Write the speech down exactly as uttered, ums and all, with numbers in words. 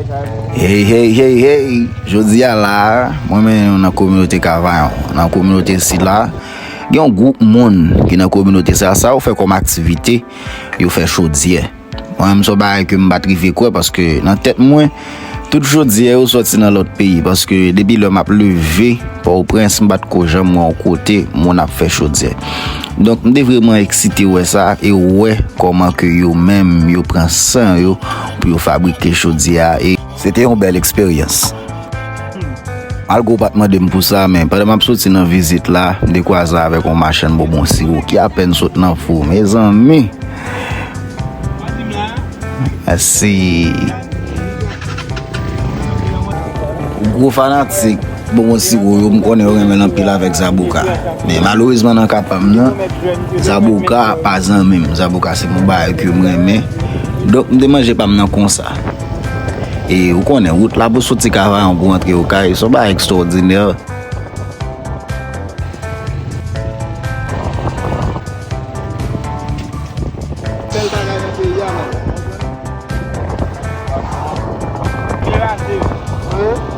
Hey, hey, hey, hey! Jodi a la, mwen menm nan kominote Kavayon, nan kominote sila, gen yon gwoup moun ki nan kominote sa, sa yo fè kòm aktivite, yo fè chodyè. Mwen menm se yon bagay ke m pa t rive kwè paske nan tèt mwen, tout chodyè yo sòti nan lòt peyi paske depi lè m ap leve Pòtoprens, m pa t ko janm wè yon kote moun ap fè chodyè. Donk, m te vrèman eksite wè sa e wè kòman ke yo menm yo pran san yo pou yo fabrike chodyè a e se te yon bèl eksperyans. Malgre w pa t mande m pou sa, men pandan m ap soti nan vizit la, m te kwaze avèk yon machann bonbon siwo ki apèn sot nan fou. Mezanmi! Mèsi. Gwo fanatik bonbon siwo yo, m konnen yo renmen l anpil avèk zaboka. Men malerezman nan ka pa m nan, zaboka pa zanmi m. Zaboka se yon bagay ke m renmen. Donk m te manje pa m nan konsa. E ou konnen, wout la pou soti Kavayon pou antre Okay, se yon bagay ekstwòdinè. Bèl bagay nan peyi a, man. Byen pase. Hein?